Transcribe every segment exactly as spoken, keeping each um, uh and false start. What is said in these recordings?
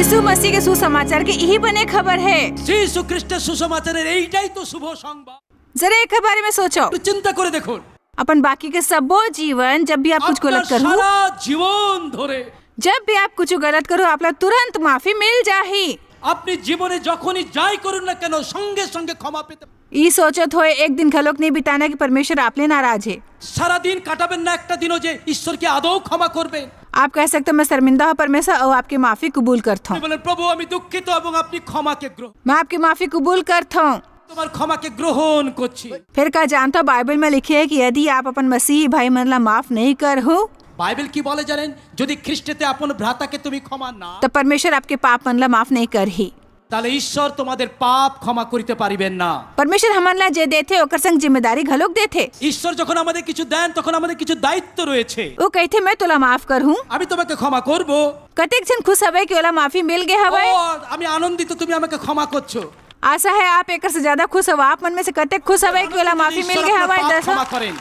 यीशु मसीह के सुसमाचार के यही बने खबर है। যীশু খ্রিস্টের সুসমাচারের এইটাই তো শুভ সংবাদ। जरा एक बारे में सोचो। একটু চিন্তা করে দেখুন। अपन बाकी के सबो जीवन, जब भी आप कुछ আপনার गलत करो, সারা জীবন ধরে जब भी आप कुछ गलत करो, आपला तुरंत माफी मिल जाही। আপনি জীবনে যখনই যাই করুন না কেন, সঙ্গে সঙ্গে ক্ষমা পেতে। ई सोचत होए एक दिन घलोक नहीं बिताना कि परमेश्वर आपले नाराज है। সারা দিন কাটাবেন না, একটা দিনও যে ঈশ্বরকে আদৌ ক্ষমা করবেন। आप कह सकते हो, मैं शर्मिंदा हूँ परमेश्वर, और आपकी माफी कबूल करता हूँ। বলেন, প্রভু, আমি দুঃখিত এবং আপনি ক্ষমাকে গ্রহণ। मैं आपकी माफी कबूल करता हूँ। তোমার ক্ষমাকে গ্রহণ করছি। फिर का जानता हो, बाइबल में लिखे है कि यदि आप अपन मसीही भाई मन ला माफ नहीं करहु, বাইবেল কি বলে জানেন? যদি খ্রিস্টেতে আপন ভ্রাতাকে তুমি ক্ষমা না, तो परमेश्वर आपके पाप मन ला माफ नहीं करही। তাহলে ঈশ্বর তোমাদের পাপ ক্ষমা করিতে পারিবেন না। परमेश्वर हमन ला जे देथे, ओकर संग जिम्मेदारी घलोक देथे। ঈশ্বর যখন আমাদের কিছু দেন, তখন আমাদের কিছু দায়িত্ব রয়েছে। वो कहिथे, मैं तोला माफ करहूँ। আমি তোমাকে ক্ষমা করব। कतेक झन खुश हवय कि ओला माफी मिल गे हवय। ও, আমি আনন্দিত তুমি আমাকে ক্ষমা করছো। आशा है आप एकर से ज्यादा खुश हव। आप मन में से कतेक खुश हवय कि ओला माफी मिल गे हवय? দশ। ক্ষমা করেন।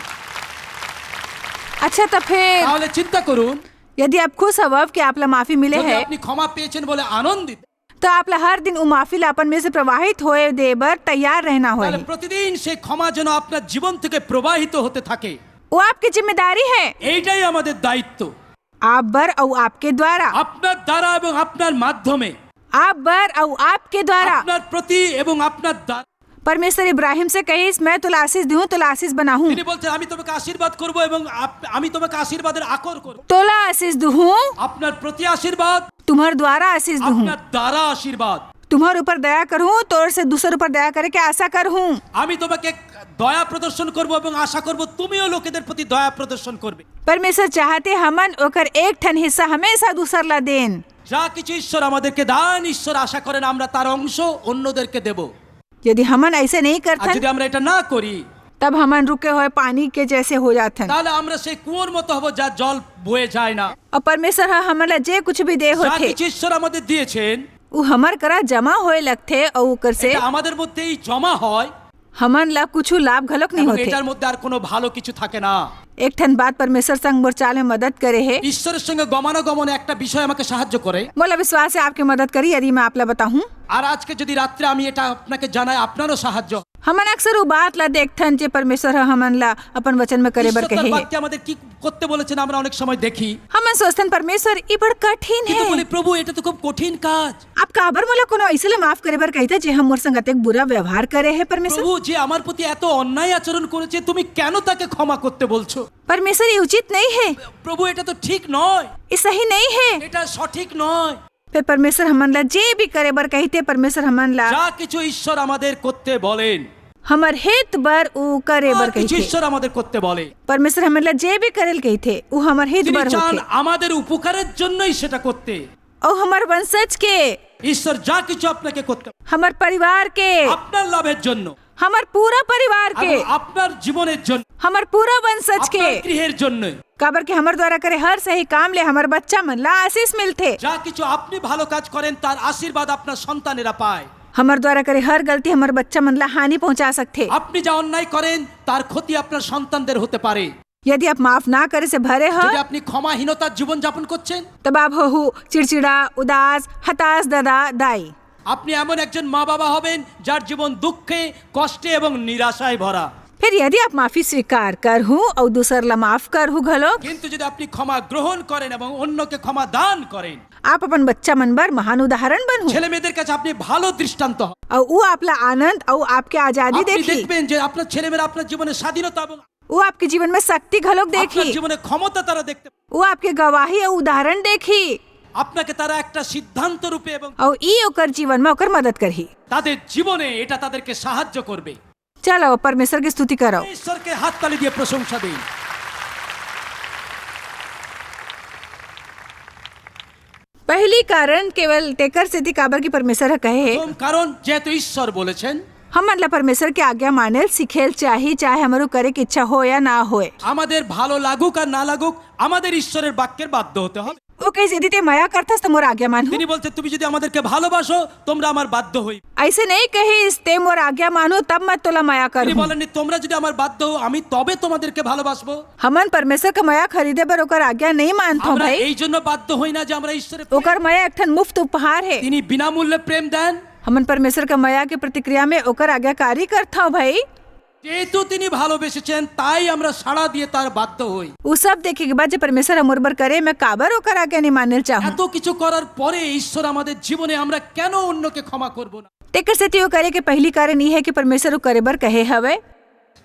अच्छा, तो फिर তাহলে চিন্তা করুন। यदि आप खुश हवव कि आप ला माफी मिले যদি है, আপনি ক্ষমা পেয়েছেন বলে আনন্দিত, तो आप ला हर दिन उ माफी ला अपन में से प्रवाहित होए दे बर तैयार रहना होही। তাহলে প্রতিদিন সেই ক্ষমা যেন আপনার জীবন থেকে প্রবাহিত হতে থাকে। वो आपकी जिम्मेदारी है। এইটাই আমাদের দায়িত্ব। आप बर अउ आपके द्वारा। আপনার দ্বারা এবং আপনার মাধ্যমে। आप बर अउ आपके द्वारा। আপনার প্রতি এবং আপনার দ্বারা। परमेश्वर इब्राहिम से कहिस, मैं तोला आशीष दूहूं, तोला आशीष बनाहूं। তিনি বলছেন, আমি তোমাকে আশীর্বাদ করব এবং আপ-, আমি তোমাকে আশীর্বাদের আকর করব। तोला आशीष दूहूं। আপনার প্রতি আশীর্বাদ। तुम्हर द्वारा आशीष दूहूं। আপনার দ্বারা আশীর্বাদ। तुम्हर ऊपर दया करहूं, तोर से दूसर ऊपर दया करे के आशा करहूं। আমি তোমাকে দয়া প্রদর্শন করব এবং আশা করব তুমিও লোকেদের প্রতি দয়া প্রদর্শন করবে। परमेश्वर चाहथे हमन ओकर एक ठन हिस्सा हमेशा दूसर ला देन। যা কিছু ঈশ্বর আমাদেরকে দেন, ঈশ্বর আশা করেন আমরা তার অংশ অন্যদেরকে দেব। यदि हमन ऐसे नहीं करथन, আর যদি আমরা এটা না করি, तब हमन रुके हुए पानी के जैसे हो जाथन। তাহলে আমরা সেই কুয়োর মতো হব, যা জল বয়ে যায় না। और परमेश्वर ह हमन ला जे कुछ भी दे होथे, যা কিছু ঈশ্বর আমাদের দিয়েছেন, वो हमर करा जमा होए लगथे, और ओकर से এটা আমাদের মধ্যেই জমা হয়। हमन ला कुछ लाभ घलोक नहीं होथे। এটার মধ্যে আর কোনো ভালো কিছু থাকে না। एक ठन बात परमेश्वर संग मोर चाल में मदद करे हे। ঈশ্বরের সঙ্গে গমনাগমনে একটা বিষয় আমাকে সাহায্য করে। मोला विश्वास हे आपके मदद करी, यदि मैं आप ला बताहूं। আর আজকে যদি রাত্রে আমি এটা আপনাকে জানাই, আপনারও সাহায্য। हमन अक्सर वो बात ला देखथन जे परमेश्वर ह हमन ला अपन वचन में करे बर कहे हे। বাক্যে আমাদের কি করতে বলেছেন আমরা অনেক সময় দেখি। हमन सोचथन परमेश्वर, ये बड़ कठिन हे। কিন্তু বলি, প্রভু, এটা তো খুব কঠিন কাজ। आप काबर मोला कोनो अइसे ले माफ करे बर कहिथे, जे ह मोर संग अतेक बुरा व्यवहार करे हे, परमेश्वर? প্রভু, যে আমার প্রতি এত অন্যায় আচরণ করেছে, তুমি কেন তাকে ক্ষমা করতে বলছো? परमेश्वर, ये उचित नहीं हे। প্রভু, এটা তো ঠিক নয়। ये सही नहीं हे। এটা সঠিক নয়। फिर परमेश्वर हमन ला जे भी करे बर कहिथे, परमेश्वर हमन ला যা কিছু ঈশ্বর আমাদের করতে বলেন, हमर हित बर ऊ करे बर कहिथे। ঈশ্বর আমাদের করতে বলে। परमेश्वर हमन ला जे भी करे ल कहिथे, ऊ हमर हित बर होथे। আমাদের উপকারের জন্যই সেটা করতে। अउ हमर वंशज के, ঈশ্বর যা কিছু আপনাকে করতে, हमर परिवार के, আপনার লাভের জন্য, हमर पूरा परिवार के, আপনার জীবনের জন্য, हमर पूरा वंशज के, আপনার গৃহের জন্য। काबर के हमर द्वारा करे हर सही काम ले हमर बच्चा मन ला आशीष मिलथे। যা কিছু আপনি ভালো কাজ করেন, তার আশীর্বাদ আপনার সন্তানেরা পায়। हमर द्वारा करे हर गलती हमर बच्चा मन ला हानि पहुंचा सकथे। আপনি যা অন্যায় করেন, তার ক্ষতি আপনার সন্তানদের হতে পারে। यदि आप माफ ना करे से भरे ह, যদি আপনি ক্ষমাহীনতার জীবন যাপন করছেন, तब आप होहू चिड़चिड़ा, उदास, हताश ददा दाई। আপনি এমন একজন মা বাবা হবেন, যার জীবন দুঃখে, কষ্টে এবং নিরাশায় ভরা। फिर यदि आप माफी स्वीकार करहू अउ दूसर ला माफ करहू घलो, কিন্তু যদি আপনি ক্ষমা গ্রহণ করেন এবং অন্যকে ক্ষমা দান করেন, आप अपन बच्चा मन बर महान उदाहरण बनहू। ছেলে মেয়েদের কাছে আপনি ভালো দৃষ্টান্ত হন। अउ ऊ आप ला आनंद अउ आपके आजादी देखही। আপনি দেখবেন যে আপনার ছেলেমেয়েরা আপনার জীবনে স্বাধীনতা এবং ऊ आपके जीवन में शक्ति घलोक देखही। আপনার জীবনে ক্ষমতা তারা দেখতে। ऊ आपके गवाही अउ उदाहरण देखही। আপনাকে তারা একটা সিদ্ধান্ত রূপে এবং अउ ई ओकर जीवन में ओकर मदद करही। তাদের জীবনে এটা তাদেরকে সাহায্য করবে। चलो, परमेश्वर की स्तुति करो। ঈশ্বরকে হাততালি দিয়ে প্রশংসা দিন। पहिली कारण केवल तेकर सेती काबर कि परमेश्वर ह कहे हे। প্রথম কারণ, যেহেতু ঈশ্বর বলেছেন, हमन ला परमेश्वर के आज्ञा मानेल सीखेल चाही, चाहे हमरो करे के इच्छा हो या ना होए। আমাদের ভালো লাগুক আর না লাগুক, আমাদের ঈশ্বরের বাক্যের বাধ্য হতে হবে। ও কইস, "যদি তে মায়া করথস, তো মোর আজ্ঞা মানহু।" তিনি বলতে, "তুমি যদি আমাদেরকে ভালোবাসো, তোমরা আমার বাধ্য হই।" ऐसे नहीं कहिस, "তে মোর আজ্ঞা मानहू, तब मैं तोला माया करहूं।" তিনি বলেননি, "তোমরা যদি আমার বাধ্য হও, আমি তবে তোমাদেরকে ভালোবাসবো।" हमन परमेश्वर के मया खरीदे बर ओकर आज्ञा नहीं मानथो भाई। আমরা এই জন্য বাধ্য হই না যে আমরা ঈশ্বরের প্রেম। ओकर मया एक ठन मुफ्त उपहार हे। তিনি বিনামূল্যে প্রেম দেন। हमन परमेश्वर के मया के प्रतिक्रिया में ओकर आज्ञाकारी करथो भाई। যেহেতু তিনি ভালোবেসেছেন, তাই আমরা সাড়া দিয়ে তার বাধ্য হই। उ सब देखे के बाद जे परमेश्वर ह मोर बर करे, मैं काबर ओकर आज्ञा नहीं माने ल चाहूं? এত কিছু করার পরে ঈশ্বর আমাদের জীবনে আমরা কেন অন্যকে ক্ষমা করব না? तेकर सेती ओ करे के पहली कारण ई हे कि परमेश्वर ओ करे बर कहे हवे।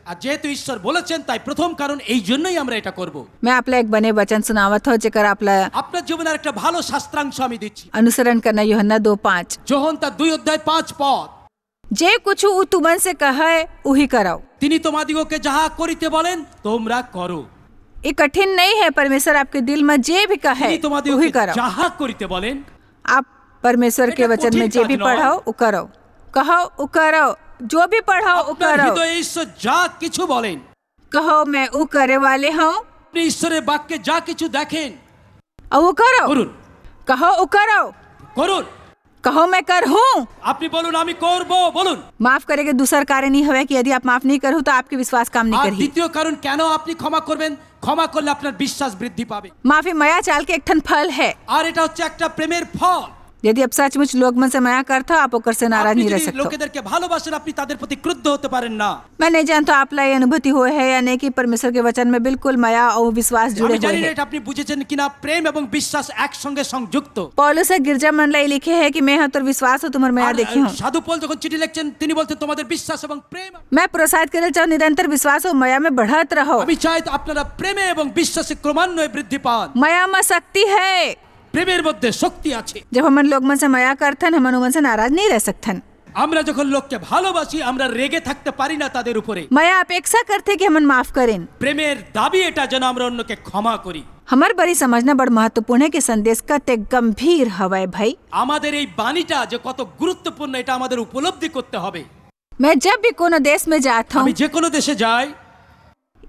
আর যেহেতু ঈশ্বর বলেছেন, তাই প্রথম কারণ এই জন্যই আমরা এটা করব। मैं आपला एक बने वचन सुनावत हूं, जेकर आपला আপনার জীবনের একটা ভালো শাস্ত্রাংশ আমি দিচ্ছি। अनुसरण करना, यूहन्ना दो पांच। যোহন তার দুই অধ্যায় পাঁচ পদ। जे कुछ उ तुमन से कहे, उही करव। তিনি তোমাদিগকে যাহা করিতে বলেন, তোমরা করো। ये कठिन नहीं हे, परमेश्वर आपके दिल में जे भी कहे, তিনি তোমাদিগকে उही करव। যাহা করিতে বলেন। आप परमेश्वर के এটা वचन में कठिन जे काज भी नय। पढ़व, उ करव। कहव, उ करव। जो भी पढ़व, उ আপনার करव। হৃদয়ে ঈশ্বর যা কিছু বলেন। कहव, मैं उ करे वाले हूं। আপনি ঈশ্বরের বাক্যে যা কিছু দেখেন, अउ उ करव। করুন। कहव, उ करव। করুন। कहव, मैं करहूं। আপনি বলুন, "আমি করব", বলুন। माफ करे के दूसर कारण ई हवे कि यदि आप माफ नहीं करहू, तो आपके विश्वास काम नहीं আর करही। দ্বিতীয় কারণ, কেন আপনি ক্ষমা করবেন? ক্ষমা করলে আপনার বিশ্বাস বৃদ্ধি পাবে। माफी मया चाल के एक ठन फल हे। আর এটা হচ্ছে একটা প্রেমের ফল। यदि आप सचमुच लोग मन से मया करथव, आप ओकर से नाराज আপনি नहीं रह যদি सकथव। লোকেদেরকে ভালোবাসেন, আপনি তাদের প্রতি ক্রুদ্ধ হতে পারেন না। मैं नहीं जानथव आपला ये अनुभूति होए हे या नहीं कि परमेश्वर के वचन में बिल्कुल मया अउ विश्वास जुड़े हुए हे। আমি জানি না এটা আপনি বুঝেছেন কিনা, প্রেম এবং বিশ্বাস একসঙ্গে সংযুক্ত। पौलुस ह गिरजा मन ला ये लिखे हे कि मैं ह तोर विश्वास अउ तुम्हर मया देखे हूं। সাধু পৌল যখন চিঠি লিখছেন, তিনি বলছেন, "তোমাদের বিশ্বাস এবং প্রেম।" मैं प्रोत्साहित करे ल चाहूं, निरंतर विश्वास अउ मया में बढ़त रहव। আমি চাই তো আপনারা প্রেমে এবং বিশ্বাসে ক্রমান্বয়ে বৃদ্ধি পান। मया में शक्ति हे। প্রেমের মধ্যে শক্তি আছে। जब हमन लोग मन से मया करथन, हमन ओमन से नाराज नहीं रह सकथन। আমরা যখন লোককে ভালোবাসি, আমরা রেগে থাকতে পারি না তাদের উপরে। मया अपेक्षा करथे कि हमन माफ करेन। প্রেমের দাবি এটা যেন আমরা অন্যকে ক্ষমা করি। हमर बर ई समझना बड़ महत्वपूर्ण हे कि संदेश कतेक गंभीर हवय भाई। আমাদের এই বাণীটা যে কত গুরুত্বপূর্ণ, এটা আমাদের উপলব্ধি করতে হবে। मैं जब भी कोनो देश में जात हूं, আমি যে কোনো দেশে যাই,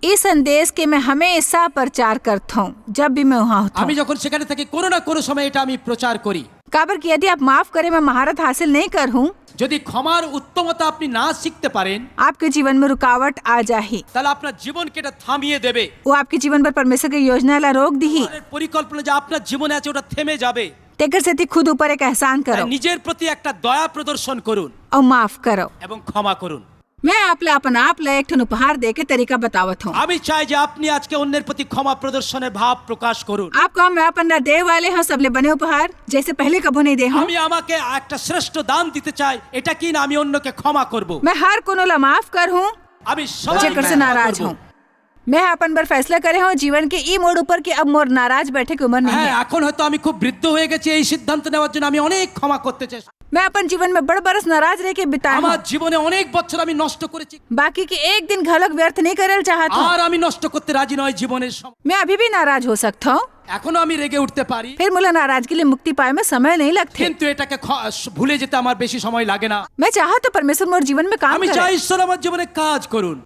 ई संदेश के मैं हमेशा प्रचार करत हूं, जब भी मैं वहां होत हूं। আমি যখন সেখানে থাকি, কোনো না কোনো সময় এটা আমি প্রচার করি। काबर कि यदि आप माफ करे में महारत हासिल नहीं करहू, যদি ক্ষমার উত্তমতা আপনি না শিখতে পারেন, आपके जीवन में रुकावट आ जाही। তাহলে আপনার জীবনকে এটা থামিয়ে দেবে। वो आपके जीवन पर परमेश्वर के योजना ला रोक दिही। পরিকল্পনা যে আপনার জীবনে আছে, ওটা থেমে যাবে। तेकर सेती खुद ऊपर एक एहसान करव। নিজের প্রতি একটা দয়া প্রদর্শন করুন। अउ माफ करव। এবং ক্ষমা করুন। मैं आप ला अपन आप ला एक ठन उपहार दे के तरीका बतावत हूं। আমি চাই যে আপনি আজকে অন্যের প্রতি ক্ষমা প্রদর্শনের ভাব প্রকাশ করুন। आप कहव मैं अपन ला दे वाले हूं सबले बने उपहार, जैसे पहले कभू नहीं दे हूं। আমি আমাকে একটা শ্রেষ্ঠ দান দিতে চাই, এটা কি না আমি অন্যকে ক্ষমা করব। मैं हर कोनो ला माफ करहूं, আমি সবাইকে ক্ষমা করব। जेकर से नाराज हूं। मैं अपन बर फैसला करे हूं जीवन के ई मोड़ ऊपर कि अब मोर नाराज बैठे के उम्र नहीं है। এখন হয়তো আমি খুব বৃদ্ধ হয়ে গেছি, এই সিদ্ধান্ত নেওয়ার জন্য আমি অনেক ক্ষমা করতে চেষ্টা। मैं अपन जीवन में बड़ बरस नाराज रह के बिताए हूं। আমার জীবনে অনেক বছর আমি নষ্ট করেছি। बाकी के एक दिन घलोक व्यर्थ नहीं करे ल चाहत हूं। আর আমি নষ্ট করতে রাজি নই জীবনের সময়। मैं अभी भी नाराज हो सकता हूं। এখনো আমি রেগে উঠতে পারি। फिर मोला नाराजगी ले मुक्ति पाए में समय नहीं लगथे। কিন্তু এটাকে খ-, ভুলে যেতে আমার বেশি সময় লাগে না। मैं चाहत हूं परमेश्वर मोर जीवन में काम करे। আমি চাই ঈশ্বর আমার জীবনে কাজ করুন।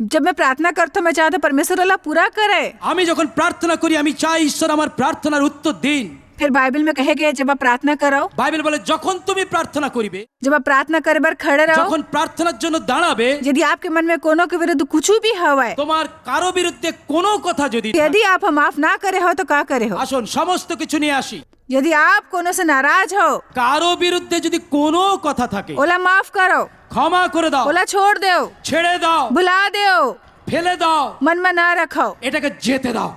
जब मैं प्रार्थना करता हूं, मैं चाहता हूं परमेश्वर ओला पूरा करे। আমি যখন প্রার্থনা করি, আমি চাই ঈশ্বর আমার প্রার্থনার উত্তর দিন। फिर बाइबल में कहे गए, जब आप प्रार्थना करो, বাইবেল বলে, যখন তুমি প্রার্থনা করিবে, जब आप प्रार्थना करे बर खड़े रहो, যখন প্রার্থনার জন্য দাঁড়াবে, यदि आपके मन में कोनो के विरुद्ध कुछ भी हवय, তোমার কারো বিরুদ্ধে কোনো কথা যদি থাকে, यदि आप ह माफ ना करे हो, तो का करे हो? আসুন, সমস্ত কিছু নিয়ে আসি। यदि आप कोनो से नाराज हो, কারো বিরুদ্ধে যদি কোনো কথা থাকে, ओला माफ करो, ক্ষমা করে দাও, ओला छोड़ देव, ছেড়ে দাও, भुला देव, ফেলে দাও, मन में ना रखो, এটাকে যেতে দাও।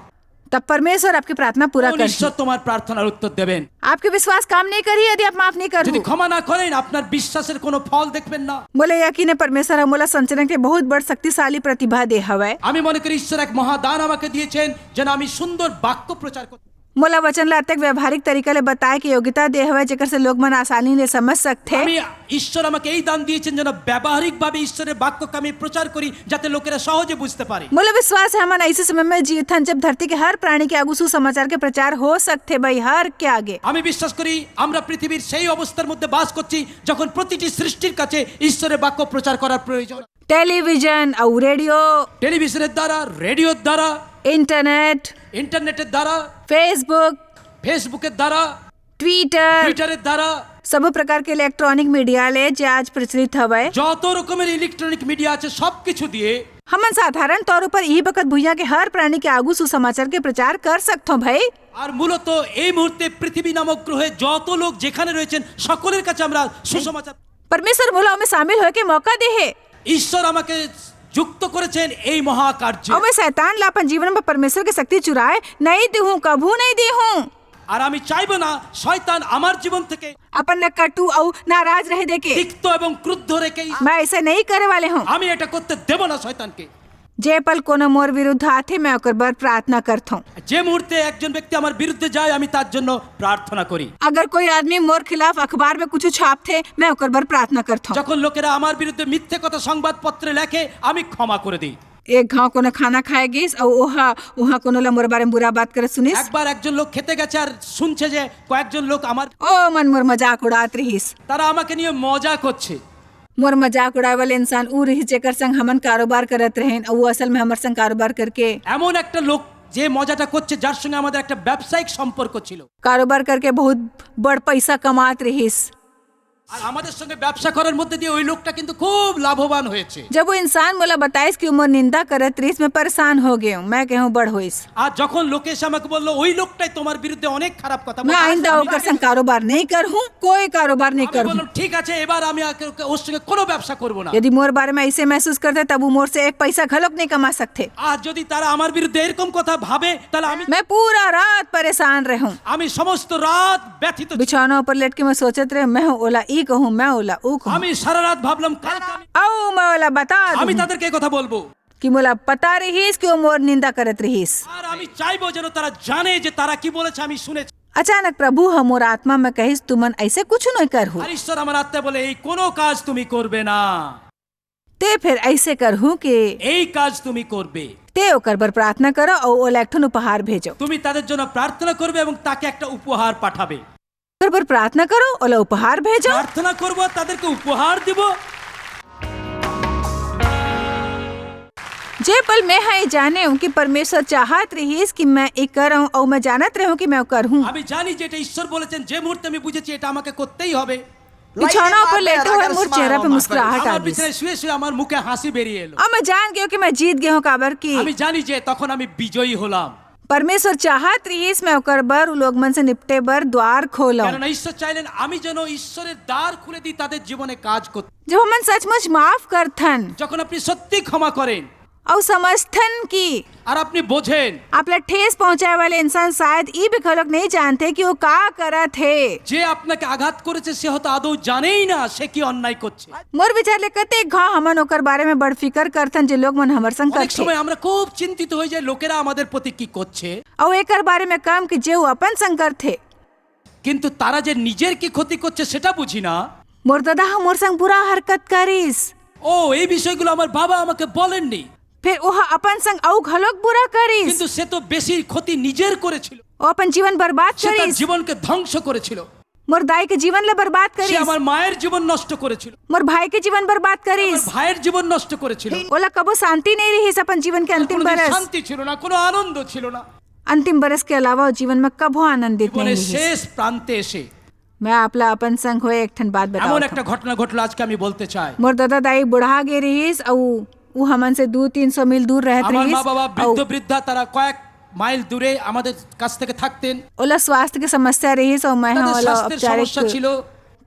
तब परमेश्वर आपकी प्रार्थना पूरा करही। ঈশ্বর তোমার প্রার্থনার উত্তর দেবেন। आपके विश्वास काम नहीं करही यदि आप माफ नहीं करहू। যদি ক্ষমা না করেন, আপনার বিশ্বাসের কোনো ফল দেখবেন না। मोला यकीन हे परमेश्वर ह मोला संचरण के बहुत बड़ शक्तिशाली प्रतिभा दे हवय। আমি মনে করি ঈশ্বর এক মহাদান আমাকে দিয়েছেন, যেন আমি সুন্দর বাক্য প্রচার করতে। मोला वचन ला अतेक व्यावहारिक तरीका ले बताए के योग्यता दे हवय, जेकर से लोग मन आसानी ले समझ सकथे। আমি, ঈশ্বর আমাকে এই দান দিয়েছেন, যেন ব্যবহারিকভাবে ঈশ্বরের বাক্যকে আমি প্রচার করি, যাতে লোকেরা সহজে বুঝতে পারে। मोला विश्वास हे, हमन ऐसे समय में जीवथन, जब धरती के हर प्राणी के आगू सुसमाचार के प्रचार हो सकथे, भाई, हर के आगे। আমি বিশ্বাস করি, আমরা পৃথিবীর সেই অবস্থার মধ্যে বাস করছি, যখন প্রতিটি সৃষ্টির কাছে ঈশ্বরের বাক্য প্রচার করার প্রয়োজন। टेलीविजन अउ रेडियो, টেলিভিশনের দ্বারা, রেডিওর দ্বারা, इंटरनेट, ইন্টারনেটের দ্বারা, Facebook, Facebook-এর দ্বারা, Twitter, Twitter-এর দ্বারা, সব প্রকার के electronic media ले, যে আজ প্রচলিত হওয়ায়। যত রকমের electronic media আছে, সবকিছু দিয়ে हमन साधारण तौर ऊपर इही बखत भुइयां के हर प्राणी के आगू सुसमाचार के प्रचार कर सकथों, भाई। আর মূলত এই মুহূর্তে পৃথিবী নামক গ্রহে যত লোক যেখানে রয়েছেন, সকলের কাছে আমরা সুসমাচার। परमेश्वर मोला ओमे शामिल होए के मौका दे हे। ঈশ্বর আমাকে যুক্ত করেছেন এই মহাকার্যে। अउ मैं शैतान ला अपन जीवन में परमेश्वर के शक्ति चुराए नहीं देहूं, कभू नहीं देहूं। আর আমি চাইব না শয়তান আমার জীবন থেকে अपन ला कटु अउ नाराज रहे देके। তিক্ত এবং ক্রুদ্ধ রেখে मैं ऐसे नहीं करे वाले हूँ। আমি এটা করতে দেব না শয়তানকে। जे पल कोनो मोर विरुद्ध आथे, मैं ओकर बर प्रार्थना करथौं। যে মুহূর্তে একজন ব্যক্তি আমার বিরুদ্ধে যায়, আমি তার জন্য প্রার্থনা করি। अगर कोई आदमी मोर खिलाफ अखबार में कुछ छापथे, मैं ओकर बर प्रार्थना करथौं। যখন লোকেরা আমার বিরুদ্ধে মিথ্যে কথা সংবাদপত্রে লেখে, আমি ক্ষমা করে দিই। एक घांव कोनो खाना खाए गिस, अउ ओहा, ओहा कोनो ला मोर बारे में बुरा बात करत सुनिस। একবার একজন লোক খেতে গেছে আর শুনছে যে কয়েকজন লোক আমার ओ मन मोर मजाक उड़ात रहिस। তারা আমাকে নিয়ে মজা করছে। मोर मजाक उड़ाए वाले इंसान ऊ रहिस, जेकर संग हमन कारोबार करत रहेन, अउ ऊ असल में हमर संग कारोबार करके। এমন একটা লোক যে মজাটা করছে, যার সঙ্গে আমাদের একটা ব্যবসায়িক সম্পর্ক ছিল। कारोबार करके बहुत बड़ पैसा कमात रहिस। আর আমাদের সঙ্গে ব্যবসা করার মধ্যে দিয়ে ওই লোকটা কিন্তু খুব লাভবান হয়েছে। जब वो इंसान मोला बताइस कि वो मोर निंदा करत रहिस, मैं परेशान हो गेंव। मैं केहेंव बड़ होइस। আর যখন লোকে এসে আমাকে বলল, "ওই লোকটাই তোমার বিরুদ্ধে অনেক খারাপ কথা বলছে," मैं आइंदा ओकर संग कारोबार नहीं करहूं, कोई कारोबार नहीं करहूं। আমি বললাম, "ঠিক আছে, এবার আমি আকে-, ওকে, ওর সঙ্গে কোনো ব্যবসা করব না।" यदि मोर बारे में ऐसे महसूस करथे, तब वो मोर से एक पैसा घलोक नहीं कमा सकथे। আর যদি তারা আমার বিরুদ্ধে এরকম কথা ভাবে, তাহলে আমি मैं पूरा रात परेशान रहूं। আমি সমস্ত রাত ব্যথিত। बिछौना ऊपर लेट के मैं सोचत रहेंव, मैं ओला ई कहूं, मैं ओला ऊ कहूं। আমি সারা রাত ভাবলাম, কালকে আমি अउ मैं ओला बता दूं। আমি তাদেরকে এই কথা বলবো। कि मोला पता रहिस कि वो मोर निंदा करत रहिस। আর আমি চাইবো যেন তারা জানে যে তারা কি বলেছে, আমি শুনেছি। अचानक प्रभु ह मोर आत्मा में कहिस, "तुमन ऐसे कुछ नहीं करहू।" আর ঈশ্বর আমার আত্মায় বলে, "এই কোনো কাজ তুমি করবে না।" ते फेर ऐसे करहू कि এই কাজ তুমি করবে। ते ओकर बर प्रार्थना करो अउ ओला एक ठन उपहार भेजो। তুমি তাদের জন্য প্রার্থনা করবে এবং তাকে একটা উপহার পাঠাবে। ओकर बर प्रार्थना करो, ओला उपहार भेजो। প্রার্থনা করব, তাদেরকে উপহার দিব। जे पल मैं ह ये जानेंव कि परमेश्वर चाहत रहिस कि मैं ये करंव, अउ मैं जानत रहेंव कि मैं वो करहूं। আমি জানি যে এটা ঈশ্বর বলেছেন, যে মুহূর্তে আমি বুঝেছি এটা আমাকে করতেই হবে। बिछौना ऊपर लेटे हुए मोर चेहरा पे मुस्कुराहट आ गिस। আমার বিছানায় শুয়ে শুয়ে আমার মুখে হাসি বেরিয়ে এলো। अउ मैं जान गेंव कि मैं जीत गे हंव, काबर कि আমি জানি যে তখন আমি বিজয়ী হলাম। परमेश्वर चाहत रहिस, मैं ओकर बर, उ लोग मन से निपटे बर द्वार खोलंव। কেননা ঈশ্বর চাইলেন আমি যেন ঈশ্বরের দ্বার খুলে দিই তাদের জীবনে কাজ করতে। जब हमन सचमुच माफ करथन, যখন আপনি সত্যি ক্ষমা করেন, अउ समझथन कि আর আপনি বোঝেন, आपला ठेस पहुंचाए वाले इंसान शायद ई भी घलोक नहीं जानथे कि वो का करत हे। যে আপনাকে আঘাত করেছে সে হয়তো আদৌ জানেই না সে কি অন্যায় করছে। मोर विचार ले कतेक घांव हमन ओकर बारे में बड़ फिकर करथन, जे लोग मन हमर संग करथे। অনেক সময় আমরা খুব চিন্তিত হয়ে যাই লোকেরা আমাদের প্রতি কি করছে। अउ एकर बारे में कम कि जे वो अपन संग करथे। কিন্তু তারা যে নিজের কি ক্ষতি করছে সেটা বুঝি না। मोर ददा ह मोर संग बुरा हरकत करिस। ও, এই বিষয়গুলো আমার বাবা আমাকে বলেননি। फेर ओहा अपन संग अउ घलोक बुरा करिस। কিন্তু সে তো বেশি ক্ষতি নিজের করেছিল। ओ अपन जीवन बर्बाद करिस। জীবনকে ধ্বংস করেছিল। मोर दाई के जीवन ला बर्बाद करिस। আমার মায়ের জীবন নষ্ট করেছিল। मोर भाई के जीवन बर्बाद करिस। আমার ভাইয়ের জীবন নষ্ট করেছিল। ओला कभू शांति नहीं रहिस अपन जीवन के अंतिम बरस। শান্তি ছিল না, কোনো আনন্দ ছিল না। अंतिम बरस के अलावा वो जीवन में कभू आनंदित नहीं रहिस। জীবনের শেষ প্রান্তে এসে मैं आपला अपन संग होए एक ठन बात बतावत हंव। এমন একটা ঘটনা ঘটলো, আজকে আমি বলতে চাই। मोर ददा दाई बुढ़ा गे रहिस, अउ उ हमन से दू तीन सौ मील दूर रहत रहिस। আমার মা বাবা বৃদ্ধ বৃদ্ধা, তারা কয়েক মাইল দূরে আমাদের কাছ থেকে থাকতেন। ओला स्वास्थ्य के समस्या रहिस, अउ मैं ह ओला औपचारिक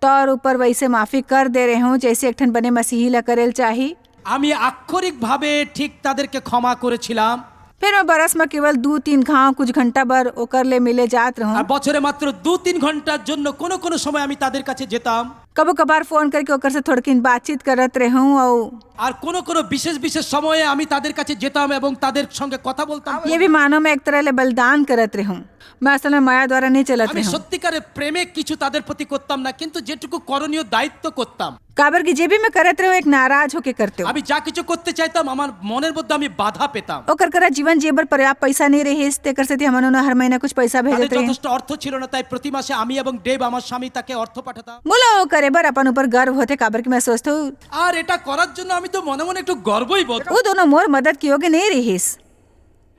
तौर ऊपर वैसे माफी कर दे रहेंव, जैसे एक ठन बने मसीही ला करे ल चाही। আমি আক্ষরিকভাবে ঠিক তাদেরকে ক্ষমা করেছিলাম। फेर मैं बरस म केवल दू तीन घांव कुछ घंटा बर ओकर ले मिले जात रहूं। আর বছরে মাত্র দু তিন ঘন্টার জন্য কোনো কোনো সময় আমি তাদের কাছে যেতাম। कभू कभार फोन करके ओकर से थोड़किन बातचीत करत रहूं। अउ আর কোনো কোনো বিশেষ বিশেষ সময়ে আমি তাদের কাছে যেতাম এবং তাদের সঙ্গে কথা বলতাম। ये भी मानो मैं एक तरह ले बलिदान करत रहूं। मैं असल में मया द्वारा नहीं चलत रहूं। আমি সত্যিকারের প্রেমে কিছু তাদের প্রতি করতাম না, কিন্তু যেটুকু করণীয় দায়িত্ব করতাম। काबर कि जे भी मैं करत रहूं, एक नाराज होके करते हूं। আমি যা কিছু করতে চাইতাম, আমার মনের মধ্যে আমি বাধা পেতাম। ओकर करा जीवन जिए बर पर्याप्त पैसा नहीं रहिस, तेकर सेती हमन ओला हर महीना कुछ पैसा भेजत रहेन। যথেষ্ট অর্থ ছিল না, তাই প্রতি মাসে আমি এবং ডেভ, আমার স্বামী, তাকে অর্থ পাঠাতাম। मोला ओ करे बर अपन ऊपर गर्व होथे, काबर कि मैं सोचथंव। আর এটা করার জন্য আমি তো মনে মনে একটু গর্বই বোধ। ओ दोनों मोर मदद के योग्य नहीं रहिस।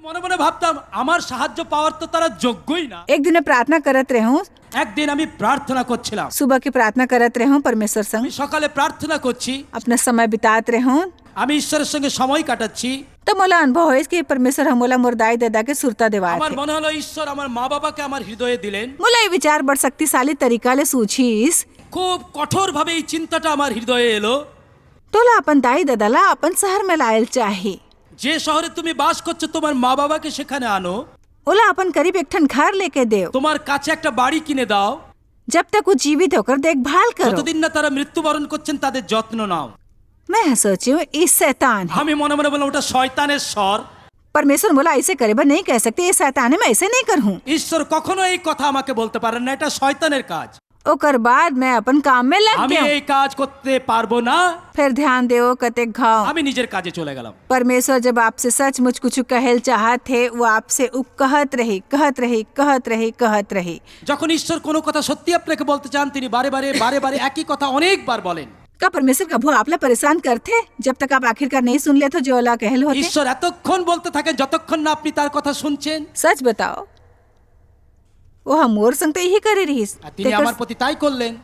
মনে মনে ভাবতাম, আমার সাহায্য পাওয়ার তো তারা যোগ্যই না। एक दिन मैं प्रार्थना करत रहूं। একদিন আমি প্রার্থনা করছিলাম। सुबह की प्रार्थना करत रहूं परमेश्वर संग। আমি সকালে প্রার্থনা করছি। अपना समय बितात रहूं। আমি ঈশ্বরের সঙ্গে সময় কাটাচ্ছি। तो मोला अनुभव होइस कि परमेश्वर ह मोला मोर दाई ददा के सुरता देवात আমার हे। মনে হলো, ঈশ্বর আমার মা বাবাকে আমার হৃদয়ে দিলেন। मोला ये विचार बड़ शक्तिशाली तरीका ले सूझिस। খুব কঠোরভাবে এই চিন্তাটা আমার হৃদয়ে এলো। तोला अपन दाई ददा ला अपन शहर में लायल चाही। যে শহরে তুমি বাস করছো, তোমার মা বাবাকে সেখানে আনো। ओला अपन करीब एक ठन घर लेके देव। তোমার কাছে একটা বাড়ি কিনে দাও। जब तक वो जीवित हे ओकर देखभाल करो। যতদিন না তারা মৃত্যুবরণ করছেন, তাদের যত্ন নাও। मैं सोची हूँ, ये शैतान है। আমি মনে মনে বললাম, ওটা শয়তানের স্বর। परमेश्वर मोला ऐसे करे बर नहीं कह सकते, ये शैतान है, मैं ऐसे नहीं करूँ। ঈশ্বর কখনো এই কথা আমাকে বলতে পারেন না, এটা শয়তানের কাজ। ओकर बाद मैं अपन काम में लग আমি गया। এই কাজ করতে পারবো না। फिर ध्यान देवो कतेक घाव। আমি নিজের কাজে চলে গেলাম। परमेश्वर जब आपसे सचमुच कुछ कहल चाहत हे, वो आपसे उ कहत रही, कहत रही, कहत रही, कहत रही। যখন ঈশ্বর কোনো কথা সত্যি আপনাকে বলতে চান, তিনি বারে বারে, বারে বারে একই কথা অনেকবার বলেন। का परमेश्वर कभू आपला परेशान करथे, जब तक आप आखिरकार नहीं सुन लेथो जो ओला कहल होथे? ঈশ্বর এতক্ষণ বলতে থাকেন, যতক্ষণ না আপনি তার কথা শুনছেন। सच बताओ, वो ह मोर संग तो यही करे रहिस। আর তিনি আমার প্রতি তাই করলেন।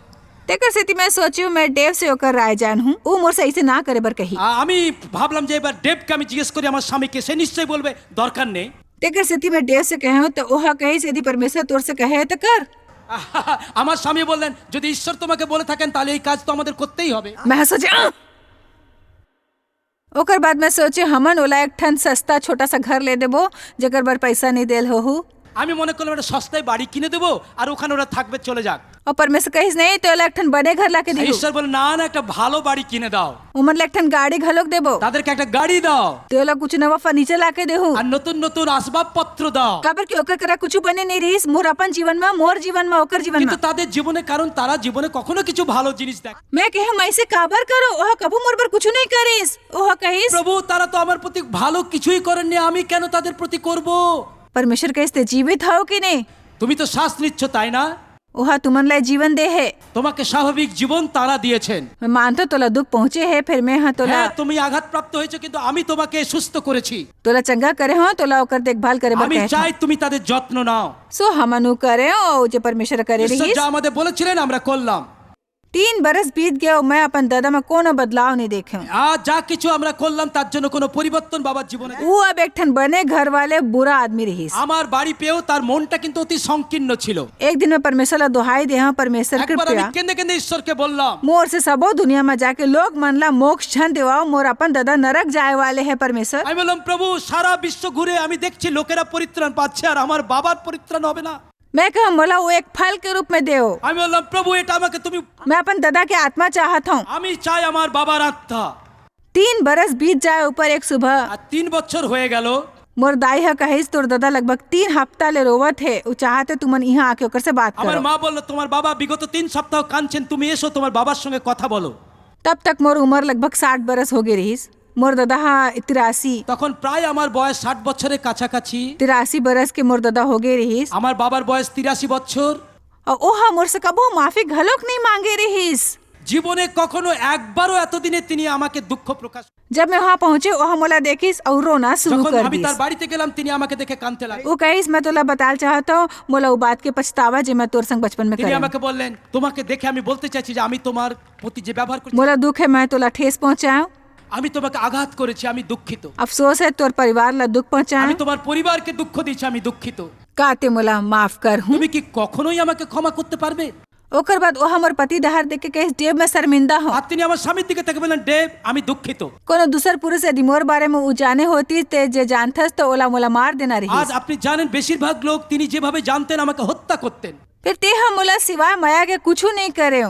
तेकर सेती मैं सोची हूँ, मैं डेव से ओकर राय जान हूँ, वो मोर से ऐसे ना करे बर कही। আ-, আমি ভাবলাম যে এবার ডেভকে আমি জিজ্ঞেস করি আমার স্বামীকে, সে নিশ্চয়ই বলবে দরকার নেই। तेकर सेती मैं डेव से कहे हूँ, तो ओह कही, "यदि परमेश्वर तोर से कहे हे, तो कर।" আমার স্বামী বললেন, যদি ঈশ্বর তোমাকে বলে থাকেন, তাহলে এই কাজ তো আমাদের করতেই হবে। मैं सोचे, "अ!" ओकर बाद मैं सोचे, हमन ओला एक ठन सस्ता छोटा सा घर ले देबो, जेकर बर पैसा नहीं देल होहू। আমি মনে করলাম একটা সস্তায় বাড়ি কিনে দেবো, আর ওখানে ওরা থাকবে, চলে যাক। और परमेश्वर कहिस, "नहीं, तो ओला एक ठन बने घर लाके देहू।" ঈশ্বর বলে, না না, একটা ভালো বাড়ি কিনে দাও। ओमन ला एक ठन गाड़ी घलोक देबो। তাদেরকে একটা গাড়ি দাও। तो ओला कुछ नवा फर्नीचर लाके देहू। আর নতুন নতুন আসবাবপত্র দাও। काबर कि ओकर करा कुछ बने नहीं रहिस, मोर अपन जीवन में, मोर जीवन में, ओकर जीवन কিন্তু में। তাদের জীবনে, কারণ তারা জীবনে কখনো কিছু ভালো জিনিস দেখে। मैं कहे, "मैं इसे काबर करो?" ओह कभू मोर बर कुछ नहीं करिस। ओह कहिस, প্রভু, তারা তো আমার প্রতি ভালো কিছুই করেননি, আমি কেন তাদের প্রতি করব? परमेश्वर कहिस, "ते जीवित हव कि नहीं?" তুমি তো শ্বাস নিচ্ছ, তাই না? ओह तुमन ला जीवन दे हे। তোমাকে স্বাভাবিক জীবন তারা দিয়েছেন। मैं मानतो तोला दुख पहुंचे हे, फिर मैं हा तोला, হ্যাঁ, তুমি আঘাতপ্রাপ্ত হয়েছো, কিন্তু আমি তোমাকে সুস্থ করেছি। तोला चंगा करे हो, तोला ओकर देखभाल करे बर আমি कहे চাই তুমি তাদের যত্न নাও। सो हमन उ करे, ओ जे परमेश्वर करे ঈশ্বর रहिस। যা আমাদের বলেছিলেন, আমরা করলাম। तीन बरस बीत गए, मैं अपन ददा में कोनो बदलाव नहीं देखे हूँ। আর যা কিছু আমরা করলাম, তার জন্য কোনো পরিবর্তন বাবার জীবনে। वो अब एक ठन बने घर वाले बुरा आदमी रहिस। আমার বাড়ি পেয়েও তার মনটা কিন্তু অতি সংকীর্ণ ছিল। एक दिन मैं परमेश्वर ला दोहाई दे हूँ, "परमेश्वर একবার আমি कृपया কেঁদে কেঁদে ঈশ্বরকে বললাম, मोर से सबो दुनिया में जाके लोग मन ला मोक्ष झन देवाओ, मोर अपन ददा नरक जाए वाले हे परमेश्वर।" আমি বললাম, "প্রভু, সারা বিশ্ব ঘুরে আমি দেখছি লোকেরা পরিত্রাণ পাচ্ছে, আর আমার বাবার পরিত্রাণ হবে না।" मैं कहा, "मोला वो एक फल के रूप में देव।" আমি বললাম, "প্রভু, এটা আমাকে তুমি।" मैं अपन ददा के आत्मा चाहत हूँ। আমি চাই আমার বাবার আত্মা। तीन बरस बीत जाए ऊपर एक सुबह। আর তিন বছর হয়ে গেল। मोर दाई ह कहिस, "तोर ददा लगभग तीन हफ्ता ले रोवत हे, वो चाहत हे तुमन यहाँ आके ओकर से बात আমার करो।" মা বলল, "তোমার বাবা বিগত তিন সপ্তাহ কাঁদছেন, তুমি এসো, তোমার বাবার সঙ্গে কথা বলো।" तब तक मोर उम्र लगभग साठ बरस हो गई रहिस। मोर ददा हा तिरासी। তখন প্রায় আমার বয়স ষাট বছরের কাছাকাছি। तिरासी बरस के मोर ददा हो गए रहिस। আমার বাবার বয়স তিরাশি বছর। और ओहा मोर से कबो माफी घलोक नहीं मांगे रहिस। জীবনে কখনো একবারও এতদিনে তিনি আমাকে দুঃখ প্রকাশ। जब मैं वहाँ पहुंचे, ओहा मोला देखिस और रोना शुरू যখন कर আমি दिस। তার বাড়িতে গেলাম, তিনি আমাকে দেখে কাঁদতে লাগলেন। वो कहिस, "मैं तोला बताल चाहता हूँ, मोला वो बात के पछतावा जे मैं तोर संग बचपन में তিনি करे हूँ। আমাকে বললেন, "তোমাকে দেখে আমি বলতে চাইছি যে আমি তোমার প্রতি যে ব্যবহার করছি, मोला दुख है, मैं तोला ठेस पहुंचाऊँ। আমি তোমাকে আঘাত করেছি, আমি দুঃখিত। अफसोस है, तोर परिवार ला दुख আমি पहुंचाऊँ। তোমার পরিবারকে দুঃখ দিয়েছি, আমি দুঃখিত। का ते मोला माफ कर हूँ?" তুমি কি কখনোই আমাকে ক্ষমা করতে পারবে?" ओकर बाद ओहा मोर पति डहार देख के कहिस, "डेव, मैं शर्मिंदा हूँ।" আর তিনি আমার স্বামীর দিকে তাকিয়ে বললেন, "ডেভ, আমি দুঃখিত।" कोनो दूसर पुरुष यदि मोर बारे में उ जाने होती, ते जे जानथस, तो ओला मोला मार देना रहिस। আজ আপনি জানেন, বেশিরভাগ লোক তিনি যেভাবে জানতেন আমাকে হত্যা করতেন। फिर ते हा मोला सिवाय मया के कुछु नहीं करे।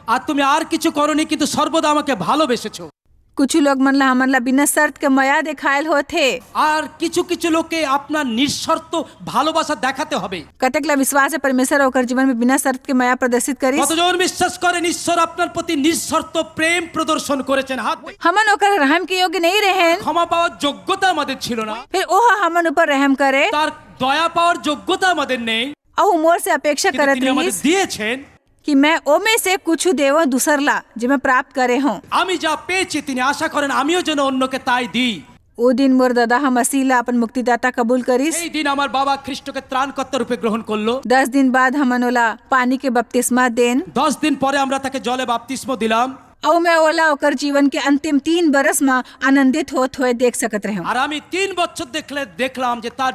আর তুমি আর কিছু করনি, কিন্তু সর্বদা আমাকে ভালোবেসেছো। कुछु लोग मन ला हमन ला बिना शर्त के मया देखायल होथे। আর কিছু কিছু লোকে আপনার নিঃশর্ত ভালোবাসা দেখাতে হবে। कतेक ला विश्वास है परमेश्वर ओकर जीवन में बिना शर्त के मया प्रदर्शित करिस? কতজন বিশ্বাস করেন ঈশ্বর আপনার প্রতি নিঃশর্ত প্রেম প্রদর্শন করেছেন? হাত দেখি। हमन ओकर रहम के योग्य नहीं रहेन। ক্ষমা পাওয়ার যোগ্যতা আমাদের ছিল না। फिर ओह हमन ऊपर रहम करे। তার দয়া পাওয়ার যোগ্যতা আমাদের নেই। अउ मोर से अपेक्षा কিন্তু करत তিনি আমাদের रहिस দিয়েছেন। कि मैं ओमे से कुछु देवं दूसर ला, जे मैं प्राप्त करे हूँ। আমি যা পেয়েছি, তিনি আশা করেন আমিও যেন অন্যকে তাই দিই। ओ दिन मोर ददा ह मसीह ला अपन मुक्तिदाता कबूल करिस। সেই দিন আমার বাবা খ্রিস্টকে ত্রাণকর্তা রূপে গ্রহণ করলো। दस दिन बाद हमन ओला पानी के बपतिस्मा देन। দশ দিন পরে আমরা তাকে জলে বাপ্তিস্ম দিলাম। अउ मैं ओला ओकर जीवन के अंतिम तीन बरस म आनंदित होत होए देख सकत रहेंव। আর আমি তিন বছর দেখলে, দেখলাম যে তার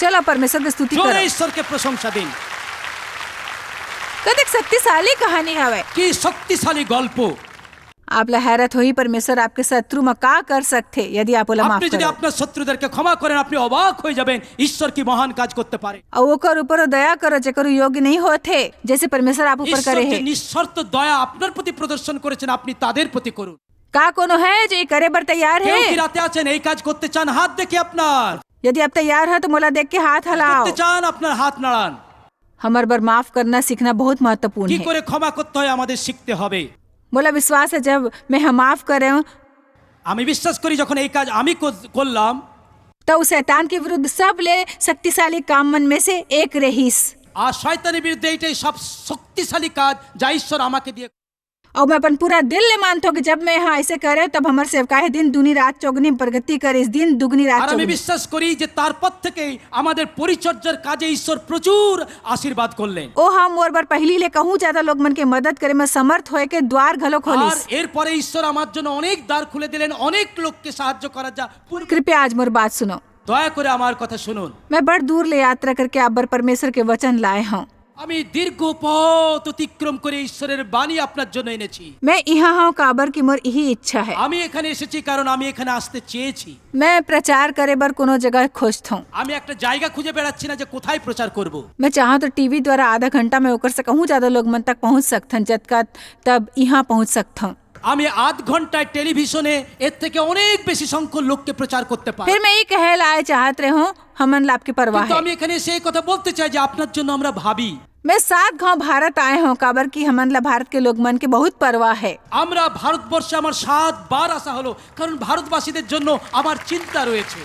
चलो परमेश्वर के स्तुति करो। ঈশ্বরকে প্রশংসা দিন। कतेक शक्तिशाली कहानी हवय। কি শক্তিশালী গল্প। आप ला हैरत होही, परमेश्वर आपके शत्रु म का कर सकथे, यदि आप ओला माफ करव। আপনি যদি আপনার শত্রুদেরকে ক্ষমা করেন, আপনি অবাক হয়ে যাবেন ঈশ্বর কি মহান কাজ করতে পারে। अउ ओकर ऊपर दया करो, जेकर योग्य नहीं होथे, जैसे परमेश्वर आप ऊपर करे हे। ঈশ্বর যে নিঃশর্ত দয়া আপনার প্রতি প্রদর্শন করেছেন, আপনি তাদের প্রতি করুন। का कोनो हे जे करे बर तैयार हे? কেউ কি রাতে আছেন, এই কাজ করতে চান? হাত দেখি আপনার। यदि आप तैयार हो तो मोला देख के हाथ हिलाओ। করতে চান, আপনার হাত নাড়ান। हमर बर माफ करना सीखना बहुत महत्वपूर्ण हे। কি করে ক্ষমা করতে হয় আমাদের শিখতে হবে। मोला विश्वास हे, जब मैं ह माफ करेंव, আমি বিশ্বাস করি যখন এই কাজ আমি কর-, করলাম, त उ शैतान के विरुद्ध सबले शक्तिशाली काम मन में से एक रहिस। আর শয়তানের বিরুদ্ধে এইটাই সব শক্তিশালী কাজ যা ঈশ্বর আমাকে দিয়ে। अउ मैं अपन पूरा दिल ले मानथों कि जब मैं ह ऐसे करेंव, तब हमर सेवकाई ह दिन दूनी रात चौगुनी प्रगति करिस, दिन दुगुनी रात चौगुनी। আর আমি বিশ্বাস করি যে তারপর থেকেই আমাদের পরিচর্যার কাজে ঈশ্বর প্রচুর আশীর্বাদ করলেন। ओ ह मोर बर पहिली ले कहूं ज्यादा लोग मन के मदद करे म समर्थ होए के द्वार घलो खोलिस। আর এরপরে ঈশ্বর আমার জন্য অনেক দ্বার খুলে দিলেন, অনেক লোককে সাহায্য করা যা। कृपया आज मोर बात सुनो। দয়া করে আমার কথা শুনুন। मैं बड़ दूर ले यात्रा करके आप बर परमेश्वर के वचन लाए हंव। আমি দীর্ঘ পথ অতিক্রম করে ঈশ্বরের বাণী আপনার জন্য এনেছি। मैं इहां हंव काबर कि मोर इही इच्छा हे। আমি এখানে এসেছি কারণ আমি এখানে আসতে চেয়েছি। मैं प्रचार करे बर कोनो जगह खोजथंव। আমি একটা জায়গা খুঁজে বেড়াচ্ছি না যে কোথায় প্রচার করব। मैं चाहंव तो टीवी द्वारा आधा घंटा में ओकर से कहूं ज्यादा लोग मन तक पहुंच सकथन, जतका तब इहां पहुंच सकथंव। আমি আধ ঘন্টায় টেলিভিশনে এর থেকে অনেক বেশি সংখ্যক লোককে প্রচার করতে পারি। फिर मैं ये कहे ला आए चाहत रहेंव, हमन ला आपके परवाह हे। কিন্তু আমি এখানে এসে এই কথা বলতে চাই যে আপনার জন্য আমরা ভাবি। मैं सात घांव भारत आए हंव, काबर कि हमन ला भारत के लोग मन के बहुत परवाह हे। আমরা ভারতবর্ষে আমার সাত বার আসা হলো, কারণ ভারতবাসীদের জন্য আমার চিন্তা রয়েছে।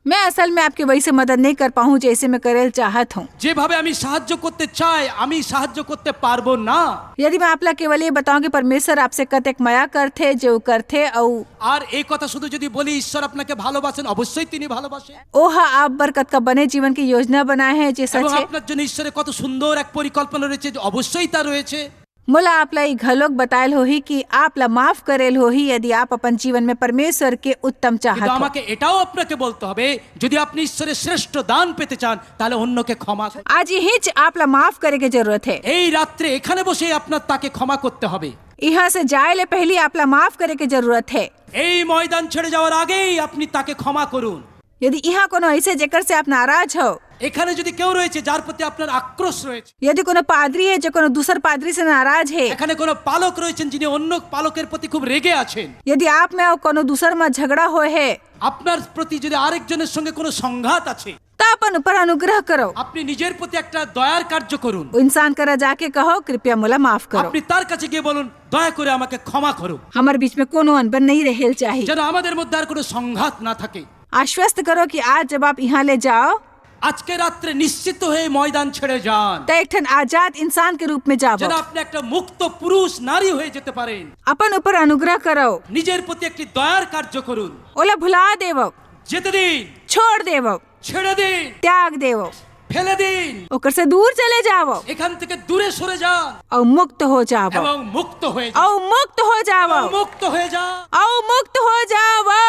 मैं असल में आपके वैसे मदद नहीं कर पाऊं जैसे मैं करे ल चाहत हंव। যেভাবে আমি সাহায্য করতে চাই, আমি সাহায্য করতে পারবো না। यदि मैं आप ला केवल ये बताऊं कि परमेश्वर आपसे कतेक मया करथे, जे उ करथे, अउ আর এই কথা শুধু যদি বলি, ঈশ্বর আপনাকে ভালোবাসেন, অবশ্যই তিনি ভালোবাসেন। ओ ह आप बर कतका बने जीवन के योजना बनाए हे, जे सच हे। এবং আপনার জন্য ঈশ্বরের কত সুন্দর এক পরিকল্পনা রয়েছে, যে অবশ্যই তা রয়েছে। मोला आप ला ई घलोक बतायल होही कि आप ला माफ करेल होही, यदि आप अपन जीवन में परमेश्वर के उत्तम चाहत हो। কিন্তু আমাকে এটাও আপনাকে বলতে হবে, যদি আপনি ঈশ্বরের শ্রেষ্ঠ দান পেতে চান, তাহলে অন্যকে ক্ষমা করুন। आज इहींच आप ला माफ करे के जरूरत हे। এই রাত্রে এখানে বসে আপনার তাকে ক্ষমা করতে হবে। इहां से जाए ले पहिली आप ला माफ करे के जरूरत हे। এই ময়দান ছেড়ে যাওয়ার আগেই আপনি তাকে ক্ষমা করুন। यदि इहां कोनो ऐसे जेकर से आप नाराज हो, এখানে যদি কেউ রয়েছে যার প্রতি আপনার আক্রোশ রয়েছে, यदि कोनो पादरी हे जो कोनो दूसर पादरी से नाराज हे, এখানে কোনো পালক রয়েছেন যিনি অন্য পালকের প্রতি খুব রেগে আছেন, यदि आप में अउ कोनो दूसर में झगड़ा होए हे, আপনার প্রতি যদি আরেকজনের সঙ্গে কোনো সংঘাত আছে, त अपन ऊपर अनुग्रह करो। আপনি নিজের প্রতি একটা দয়ার কার্য করুন। ओ इंसान करा जाके कहो, कृपया मोला माफ करो। আপনি তার কাছে গিয়ে বলুন, দয়া করে আমাকে ক্ষমা করো। हमर बीच में कोनो अनबन नहीं रहेल चाही। যেন আমাদের মধ্যে আর কোনো সংঘাত না থাকে। आश्वस्त करो कि आज जब आप इहां ले जाओ, আজকে রাত্রে নিশ্চিত হয়ে ময়দান ছেড়ে যান। त एक ठन आजाद इंसान के रूप में जावो। যেন আপনি একটা মুক্ত পুরুষ নারী হয়ে যেতে পারেন। अपन ऊपर अनुग्रह करो। নিজের প্রতি একটি দয়ার কার্য করুन। ओला भुला देवो। যেতে দিন। छोड़ देवो। ছেড়ে দিন। त्याग देवो। ফেলে দিন। ओकर से दूर चले जावो। এখান থেকে দূরে সরে যান। अउ मुक्त हो जावो। এবং মুক্त হয়ে যান। अउ मुक्त हो जावो। এবং মুক্ত হয়ে যান। अउ मुक्त हो जावो।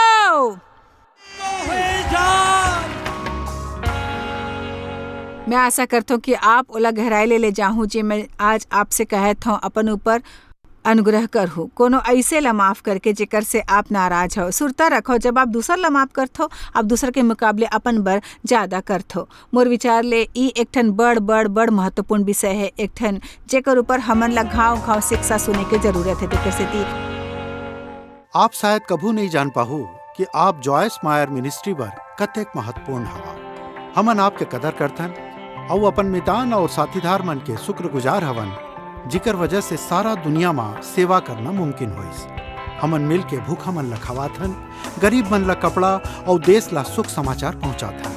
হয়ে যান। मैं आशा करथों कि आप ओला गहराई ले, ले जाहू, जे मैं आज आपसे कहत हंव, अपन ऊपर अनुग्रह करहू। कोनो अइसे ला माफ करके, जेकर से आप नाराज हो। सुरता रखो, जब आप दूसर ला माफ करथो, आप दूसर के मुकाबले अपन बर ज्यादा करथो। मोर विचार ले, ई एक ठन बड़, बड़, बड़ महत्वपूर्ण विषय हे, एक ठन जेकर ऊपर हमन ला घाव, घाव शिक्षा सुने के जरूरत हे। तेकर सेती आप शायद कभू नहीं जान पाहू कि आप जॉयस मायर मिनिस्ट्री बर कतेक महत्वपूर्ण हवा। हमन आपके कदर करथन अउ अपन मितान अउ साथीदार मन के शुक्रगुजार हवन, जिकर वजह से सारा दुनिया म सेवा करना मुमकिन होइस। हमन मिल के भूखा मन ला खवाथन, गरीब मन ला कपड़ा अउ देश ला सुख समाचार पहुंचाथन।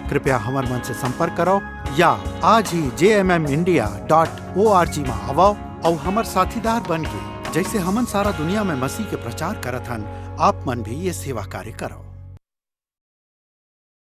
कृपया हमर मन से संपर्क करव या आज ही J M M India dot O R G म आवव अउ हमर साथीदार बन के जइसे हमन सारा दुनिया में मसीह के प्रचार करत हन, आप मन भी ये सेवा कार्य करव।